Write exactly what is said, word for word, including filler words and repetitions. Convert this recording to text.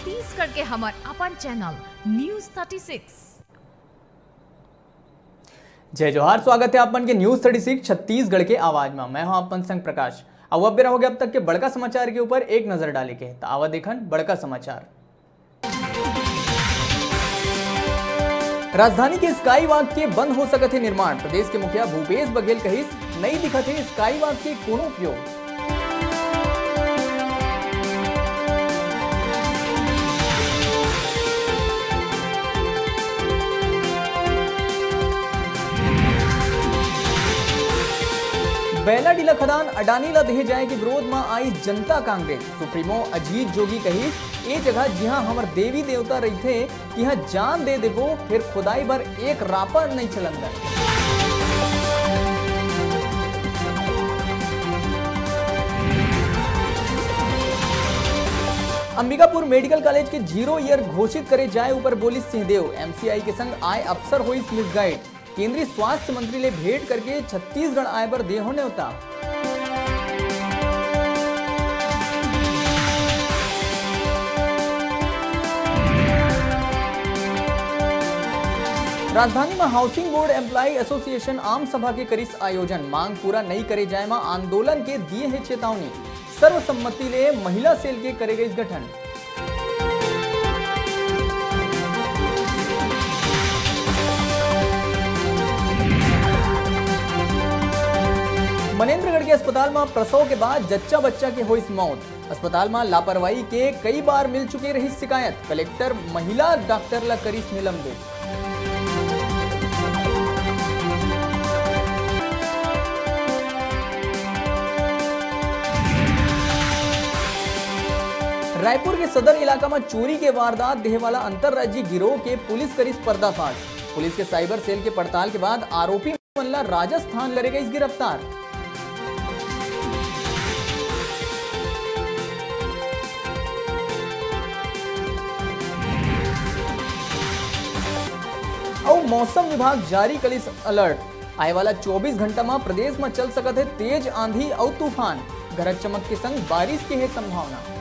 छत्तीसगढ़ के हमर अपन चैनल न्यूज़ थर्टी सिक्स। जय जोहार, स्वागत है आप मन के न्यूज़ थर्टी सिक्स छत्तीसगढ़ के आवाज में। मैं हूं आप मन संग प्रकाश। अब बेरा हो गया अब तक के बड़का समाचार के ऊपर एक नजर डाले के, तो आवा देखन बड़का समाचार। राजधानी के स्काई वॉक के बंद हो सकत हे निर्माण, प्रदेश के मुखिया भूपेश बघेल कहिस, नई दिखत हे स्काई वॉक के कोनो उपयोग। बैलाडीला खदान अडानी ला देहे जाए के विरोध म आई जनता कांग्रेस। सुप्रीमो अजीत जोगी कहिस, ए जगह जिहां हमर देवी देवता रहिथे, तिहां जान दे देबो, फेर खुदाई बर एक रापा नइ चलन दर। अंबिकापुर मेडिकल कॉलेज के जीरो ईयर घोषित करे जाए ऊपर बोलिस सिंहदेव, एमसीआई के संग आए अफसर होइस मिसगाइड। केंद्रीय स्वास्थ्य मंत्री ले भेंट करके छत्तीसगढ़ आए बर दे हो न्योता। राजधानी म हाउसिंग बोर्ड एम्प्लॉई एसोसिएशन आम सभा के करिस आयोजन, मांग पूरा नइ करे जाए म आंदोलन के दिए हे चेतावनी। सर्वसम्मति ले महिला सेल के करे गइस गठन। मनेंद्रगढ़ के अस्पताल म प्रसव के बाद जच्चा बच्चा के होइस मौत। अस्पताल म लापरवाही के कई बार मिल चुके रहिस शिकायत, कलेक्टर महिला डॉक्टर ला करिस निलंबित। रायपुर के सदर इलाका म चोरी के वारदात देहे वाला अंतर्राज्यीय गिरोह के पुलिस करिस पर्दाफाश। पुलिस के साइबर सेल के पड़ताल के बाद आरोपी मन ला राजस्थान लरे गइस गिरफ्तार। अउ मौसम विभाग जारी करिस अलर्ट, आए वाला चौबीस घंटा म प्रदेश म चल सकत हे तेज आंधी अउ तूफान, गरज चमक के संग बारिश के हे संभावना।